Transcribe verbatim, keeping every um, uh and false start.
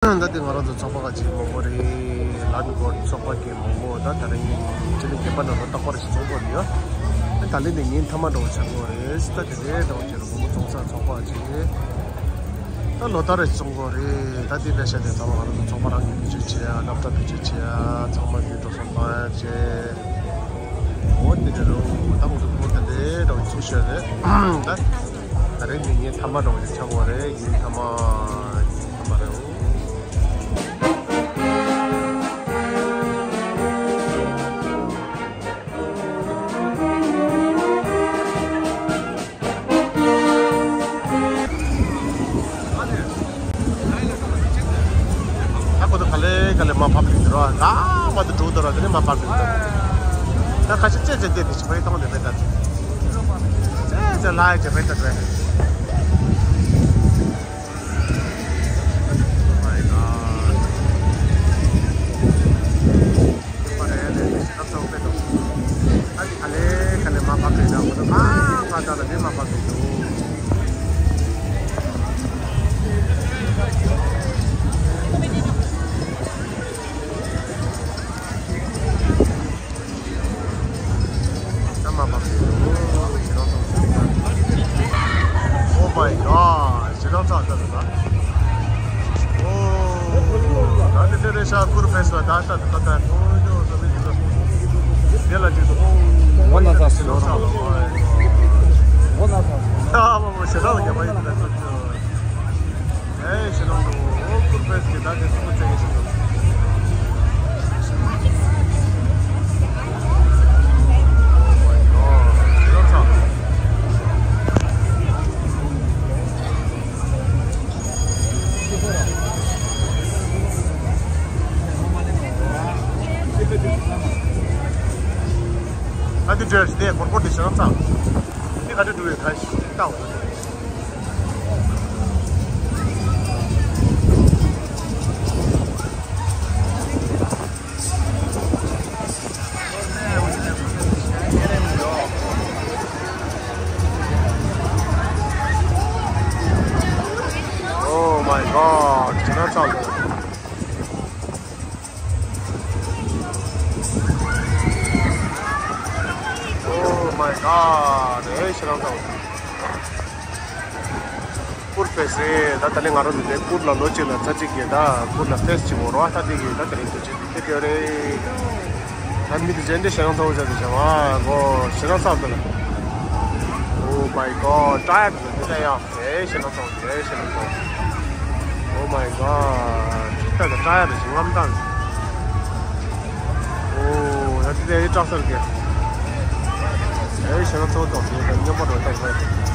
ད་དེ་ང་རང་ཚོ་ཚོགས་པ་ག་ཅིག་མང་པོ་རེད། ལན་གོར་ཚོགས་པ་གི་མང་པོ་ད་ད་རིང་ཅི་ནི་རྒན་པ་ནང་ལ་རྟག་པར་ཞིག་ཚོགས་པ་རེད་ཡ། ད་ལན་དེ་ཉིན་མཐའ་མ་འགྲོ་བ་ཆགས་པ་རེད། ད་དེ་དེ་འགྲོ་བ་ཆགས་རེད། མང་པོ་ཚོགས་ས་ཚོགས་པ་ཅིག་རེད། ད་ལོ་ལྟར་རེ་ཚོགས་པ་རེད། ད་དེ་པེ་ཤ་དེ་ཚང་མ་ང་རང་ཚོ་ཚོགས་པ་རང་གི་བེད་སྤྱོད་བྱེད་ཡ། སློབ་གྲྭ་བེད་སྤྱོད་བྱེད་ཡ། ཚང་མ་གི་འགྲོ་སོང་བཏང་ཡ་བྱེད། འོ་དེ་རེད་རོ། ད་ང་ཚོ་འགོ་ད་ལས་འགྲོ་བ་ཚུགས་ཤོད་རེད། ད། ད་རེས་འདི་ཉིན་མཐའ་མ་འགྲོ་བའི་ཆགས་པ་རེད། ཉིན་མཐའ་མ། ཉིན་མཐའ་མ་རེད། ད་ཁོ་ཚོ་ག་ལེ་ག་ལེ་མར་ཕབ་ཀྱི་འདུག་ར། ག་མ་དུ་འགྲོ་འདུག་ར། དེ་ནས་མར་ཕབ་ཀྱི་འདུག་ད་ཁ་ཤས་ཅེ་ཅེ་བསྡད་དེ་ཞིག་པའི་གཏོང་དེ་མེད་ད། ཅེ་ཅེ་ལ་ཡི་ཅེ་མེད་ད་དེ། Oh my god, ཞེ་དྲག་ཚ་ད་ད། Oh, ད་དེ་དེ་རེ་ཤ་ཁུར་ཕེ་སོ་ད་ད་ད་ད། Oh, ཡོ་ས་མི་དེ་ད། དེ་ལ་ཅིག་ད། Oh, འོ་ན་ད་ཞེ་དྲག་ཚ་ལ། འོ་ན་ད། ཨ་མ་མ་ཞེ་དྲག་ལ་རྒྱབ་པ་ཡིན་ད་ད། ཨེ་ཞེ་དྲག་འདུག་འོ་ཁུར་ཕེ་སི་གི་ད་དེ་སུ་ཚེ་གི་ཞིག་འདུག་ཨ་དེ་འདྲ་ཞིག་དེ་གོར་གོར་དེ་ཞེ་དྲག་ཚ། དེ་ག་འདྲ་འགྲོ་ཡོད་ག་ཞིག་ལྟ་འོ། Oh my god, ཇི་ལྟར་ཆགས་འདུག Oh my god, ཨེ་ཞེ་དྲག་ཚ། ཁུར་ཕེ་སི་རེད། ད་ད་ལན་ང་རང་ཚོ་དེ་ཁུར་ལ་ལོ་གཅིག་ལ་ཚ་གཅིག་གིས་ད་ཁུར་ལ་ཕེ་སི་གཅིག་འོ་རོ། ད་དེ་གིས་ད་དེ་རིང་དུ་ཅིག་དེ་གི་རེད། ད་མི་དེ་གཞན་དེ་ཞེ་དྲག་ཚ་བོ་བྱ་དེ་བྱ་བ་གོ་ཞེ་དྲག་ཚ་འདུག་ལ། Oh my god, tired འདི་ད་ཡ། ཨེ་ཞེ་དྲག་ཚ་བོ། ཨེ་ཞེ་དྲག་ཚ་བོ། Oh my god, ཅིག་ད་ད་tired ཞིག་ངམ་ད། Oh, ཡ་དེ་དེ་ཨེ་སྐྲག་སར་གི། ཨེ་ཞེ་དྲག་ཚ་བོ་དང་ཞེ་དྲག་སྙོམས་པོ་འགྲོ་ད་ཡ།